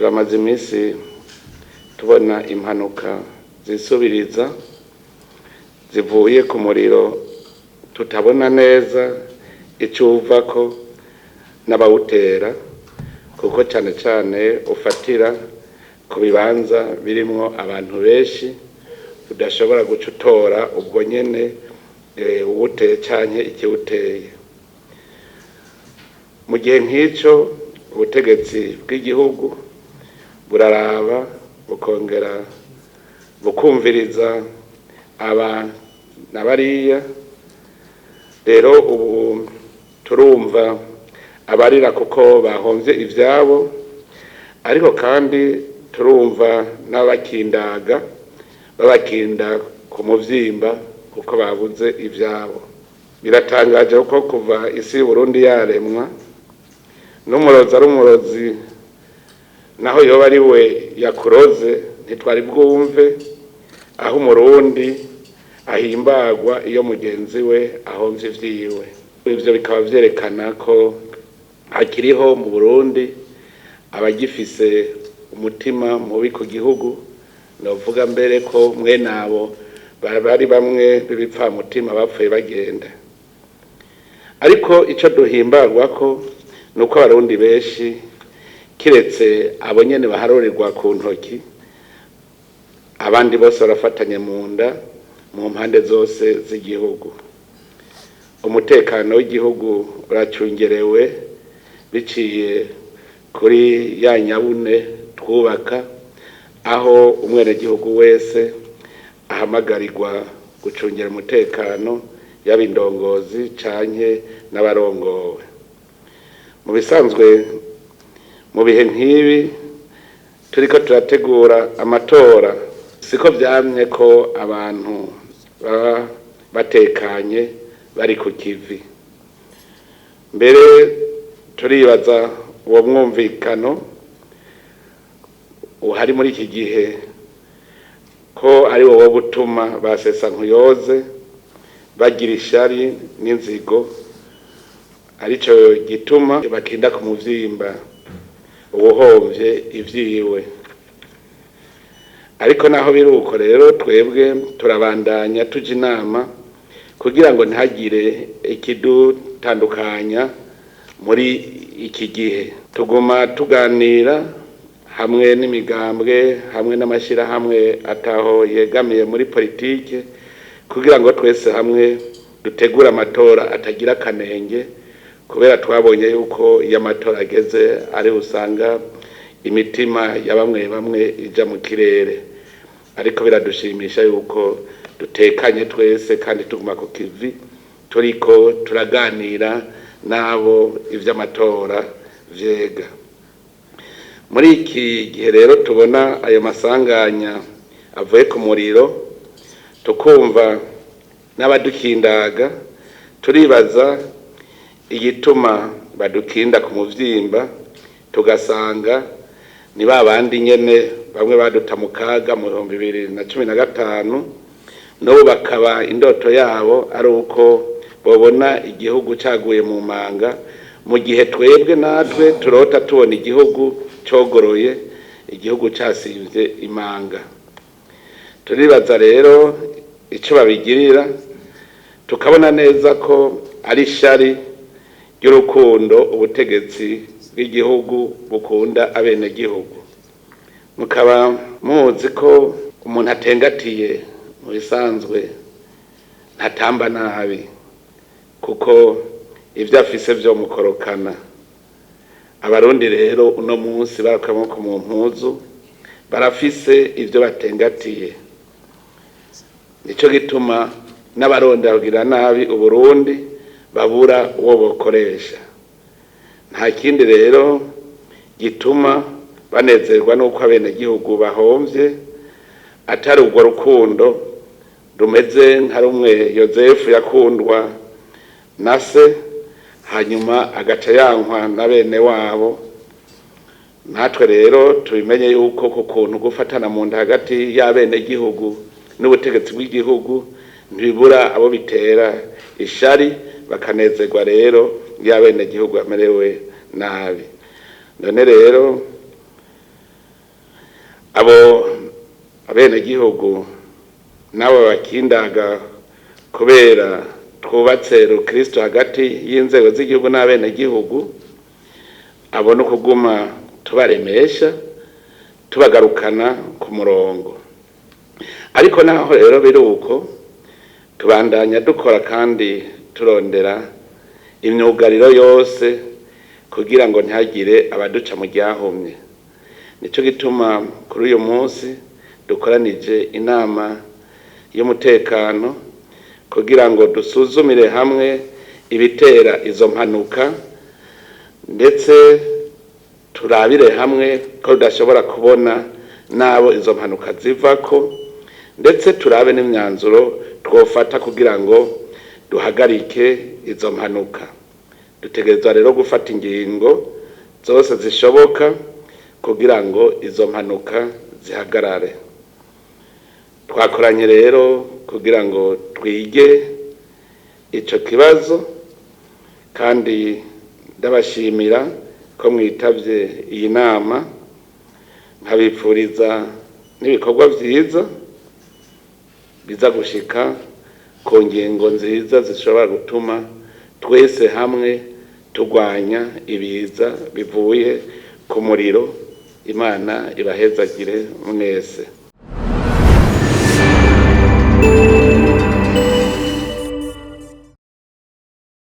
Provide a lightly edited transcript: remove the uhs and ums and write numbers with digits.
Turamaze iminsi tubona impanuka zisubiriza zivuye ku muriro tutabona neza ico uvako n'abawutera, kuko cane cane ufatira ku bibanza birimwo abantu benshi udashobora guca utora ubwo nyene uwuteye canke ikiwuteye. Mu gihe nk'ico, ubutegetsi bw'igihugu buraraba, bukongera bukumviriza aba na bariya. Rero ubu turumva abarira kuko bahomvye ivyabo, ariko kandi turumva n'abakindaga babakinda ku muvyimba kuko babuze ivyabo. Biratangaje kuko kuva isi y'Uburundi yaremwa, n'umurozi ari umurozi, naho yoba ari we yakuroze, ntitwari bwumve aho Umurundi ahimbagwa iyo mugenzi we ahomvye ivyiwe. Ivyo bikaba vyerekana ko hakiriho mu Burundi abagifise umutima mubi ku gihugu. Novuga mbere ko mwene abo bari bamwe b'ibipfamutima bapfuye bagenda. Ariko ico duhimbagwa ko nuko Abarundi benshi, kiretse abo nyene baharurirwa ku ntoki, abandi bose barafatanye mu nda mu mpande zose z'igihugu. Umutekano w'igihugu uracungerewe biciye kuri ya nyabune twubaka, aho umwenegihugu wese ahamagarirwa gucungera umutekano, yaba indongozi canke n'abarongowe. Mu bisanzwe, mu bihe nk'ibi turiko turategura amatora, siko vyamye ko abantu baba batekanye bari ku kivi. Mbere turibaza uwo mwumvikano uhari muri iki gihe ko ari wo butuma basesa nkuyoze bagira ishari n'inzigo, arico gituma bakinda ku muvyimba uwuhomvye ivyiwe. Ariko naho biri uko rero, twebwe turabandanya tuja inama kugira ngo ntihagire ikidutandukanya. Muri iki gihe tuguma tuganira hamwe n'imigambwe, hamwe n'amashirahamwe ataho yegamiye muri politike, kugira ngo twese hamwe dutegure amatora atagira akanenge, kubera twabonye yuko iyo amatora ageze ari usanga imitima ya bamwe bamwe ija mu kirere. Ariko biradushimisha yuko dutekanye twese kandi tuguma ku kivi, turiko turaganira n'abo ivy'amatora vyega. Muri iki gihe rero tubona ayo masanganya avuye ku muriro, tukumva n'abadukindaga, turibaza igituma badukinda ku muvyimba, tugasanga ni ba bandi nyene bamwe baduta mu kaga mu 2015, n'ubu bakaba indoto yabo ari uko bobona igihugu caguye mu manga, mu gihe twebwe natwe turota tubona igihugu cogoroye, igihugu casimvye imanga. Turibaza rero ico babigirira, tukabona neza ko ari ishari ry'urukundo ubutegetsi bw'igihugu bukunda abenegihugu. Mukaba muzi ko umuntu atengatiye mu bisanzwe ntatamba nabi, kuko ivyo afise vyo mukorokana. Abarundi rero uno munsi barakuye amaboko mu mpuzu, barafise ivyo batengatiye. Nico gituma n'abarondera kugira nabi Uburundi babura uwo bokoresha. Nta kindi rero gituma banezerwa n'uko abenegihugu bahomvye atari urwo rukundo rumeze nka rumwe Yozefu yakundwa na se, hanyuma agaca yankwa na bene wabo. Natwe rero tubimenye yuko ku kuntu gufatana mu nda hagati y'abenegihugu n'ubutegetsi bw'igihugu ntibibura abo bitera ishari, bakanezerwa rero iyo abenegihugu bamerewe nabi. None rero Abo abenegihugu nabo bakindaga kubera twubatse rukristo hagati y'inzego z'igihugu n'abenegihugu, abo no kuguma tubaremesha, tubagarukana ku murongo. Ariko naho rero biri uko, tubandanya dukora kandi turondera imyugariro yose kugira ngo ntihagire abaduca mu ryahumye. Nico gituma kuri uyu munsi dukoranije inama y'umutekano kugira ngo dusuzumire hamwe ibitera izo mpanuka, ndetse turabire hamwe ko tudashobora kubona n'abo izo mpanuka zivako, ndetse turabe n'imyanzuro twofata kugira ngo duhagarike izo mpanuka. Dutegerezwa rero gufata ingingo zose zishoboka kugira ngo izo mpanuka zihagarare. Twakoranye rero kugira ngo twige ico kibazo, kandi ndabashimira ko mwitavye iyi nama, nkabipfuriza n'ibikorwa vyiza biza gushika ku ngingo nziza zishobora gutuma twese hamwe turwanya ibiza bivuye ku muriro. Imana ibahezagire mwese.